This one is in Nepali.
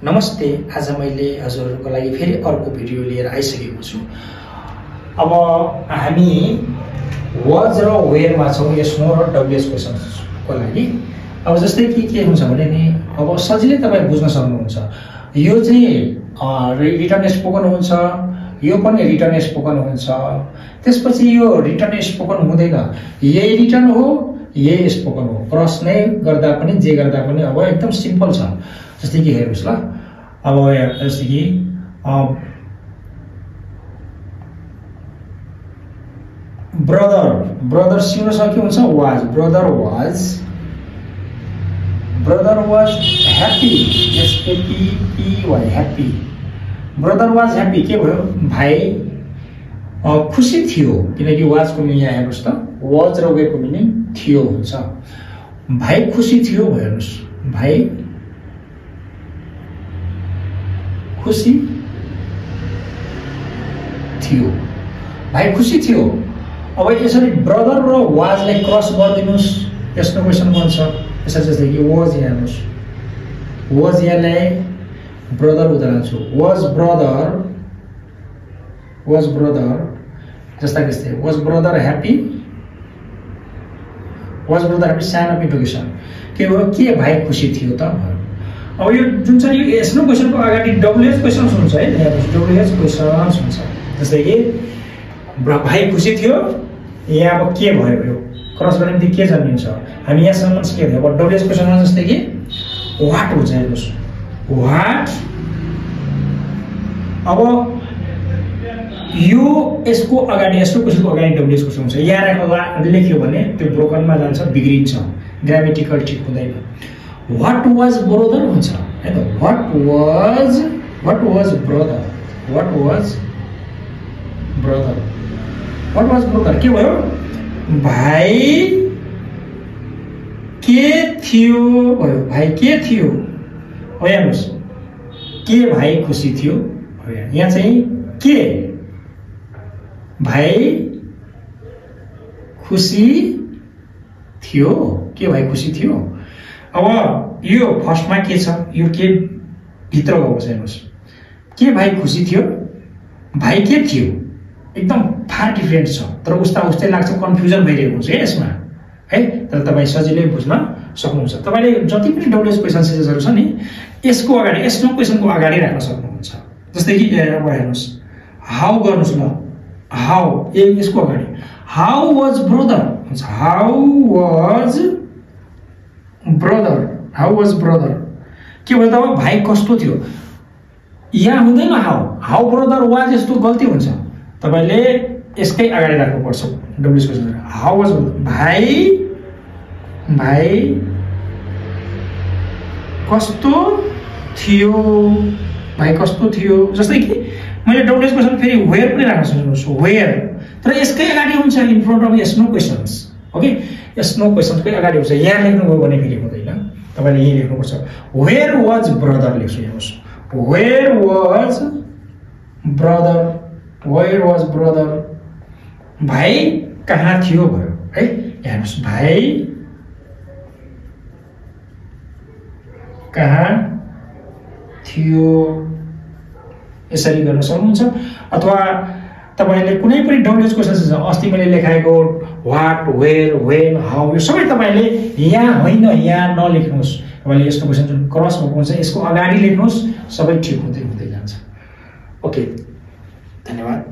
नमस्ते। आज मैले हजुरहरूको लागि फेरि अर्को भिडियो लिएर आइसकेको छु। अब हामी वाज र वेयरमा छौँ, यस नो र डब्ल्युएस क्वेसन्सको लागि। अब जस्तै के हुन्छ भने नि, अब सजिलै तपाईँ बुझ्न सक्नुहुन्छ। यो चाहिँ रिटर्न स्पोकन हुन्छ, यो पनि रिटर्न स्पोकन हुन्छ। त्यसपछि यो रिटर्न स्पोकन हुँदैन, यही रिटर्न हो यही स्पोकन हो। प्रश्नै गर्दा पनि जे गर्दा पनि अब एकदम सिम्पल छ। जस्तै कि हेर्नुहोस् ल, अब जस्तै कि ब्रदर सिउन सक्यो हुन्छ was, brother was happy, S A P P Y happy. Brother was happy के भयो, भाइ खुसी थियो, किनकि वाजको मिनिङ यहाँ हेर्नुहोस् त, वाज र वेको मिनिङ थियो हुन्छ। भाइ खुसी थियो भयो, हेर्नुहोस् भाइ खुसी थियो, भाइ खुसी थियो। अब यसरी ब्रदर र वाजलाई क्रस गरिदिनुहोस्, यस्तो क्वेसन बन्छ। यसरी जस्तै कि वाज यहाँ हेर्नुहोस्, वाज यहाँलाई ब्रदर उता लान्छु, वाज ब्रदर जस्ता त्यस्तै, वाज ब्रदर ह्याप्पी, सानो इन्ट्रोगेसन के हो, के भाइ खुसी थियो त भयो। अब यो जुन चाहिँ यो यस्तो क्वेसनको अगाडि डब्ल्युएच क्वेसन्स हुन्छ है, डब्ल्युएच क्वेसन्स हुन्छ। जस्तै कि भाइ खुसी थियो, यहाँ अब के भयो, यो क्रस गर्ने बित्तिकै के जन्मिन्छ, हामी यहाँसम्म के भयो। अब डब्ल्युएच क्वेसनमा जस्तै कि वाट हुन्छ, हेर्नुहोस् वाट। अब यो यसको अगाडि, यस्तो क्वेसनको अगाडि डब्ल्युएच क्वेसन हुन्छ। यहाँ लेख्यो भने त्यो ब्रोकनमा जान्छ, बिग्रिन्छ, ग्रामेटिकल ठिक हुँदैन। वाट वाज ब्रदर हुन्छ है त, वाट वाज ब्रदर के भयो, भाइ के थियो भयो, भाइ के थियो। हो हेर्नुहोस्, के भाइ खुसी थियो, यहाँ चाहिँ के भाइ खुसी थियो, के भाइ खुसी थियो। अब यो फर्स्टमा के छ, यो के भित्र गएको छ, हेर्नुहोस् के भाइ खुसी थियो, भाइ के थियो, एकदम फार डिफ्रेन्ट छ। तर उस्तै लाग्छ, कन्फ्युजन भइरहेको हुन्छ यसमा है। तर तपाईँ सजिलै बुझ्न सक्नुहुन्छ। तपाईँले जति पनि डब्ल्युएच क्वेसन सिरिजहरू छ नि, यसको अगाडि, यस्तो क्वेसनको अगाडि राख्न सक्नुहुन्छ। जस्तै कि अब हेर्नुहोस्, हाउ गर्नुहोस् ल, हाउ यसको अगाडि हाउ वाज ब्रदर हुन्छ, हाउ वाज ब्रदर के भयो त, भाइ कस्तो थियो। यहाँ हुँदैन हाउ ब्रदर वाज, यस्तो गल्ती हुन्छ। तपाईँले यसकै अगाडि राख्नुपर्छ डब्ल्युएच क्वेसन। हाउ वाज भाइ कस्तो थियो, भाइ कस्तो थियो। जस्तै कि मैले डब्ल्युएच क्वेसन फेरि वेयर पनि राख्न सक्छु, वेयर, तर यसकै अगाडि हुन्छ, in front of yes no questions. Okay, yes no क्वेसन्सकै अगाडि हुन्छ। यहाँ लेख्नुभयो भने फेरि हुँदैन, तपाईँले यही लेख्नुपर्छ। वेयर वाज ब्रदर लेख्छु, हेर्नुहोस् वेयर वाज ब्रदर, भाइ कहाँ थियो भयो है। हेर्नुहोस् भाइ कहाँ थियो, यसरी गर्न सक्नुहुन्छ। अथवा तपाईँले कुनै पनि डब्ल्युएच क्वेसन, अस्ति मैले लेखाएको वाट, वेयर, वेन, हाउ, यो सबै तपाईँले यहाँ होइन, यहाँ नलेख्नुहोस्। तपाईँले यस्तो क्वेसन जुन क्रस भएको हुन्छ यसको अगाडि लेख्नुहोस्, सबै ठिक हुँदै जान्छ। ओके, धन्यवाद।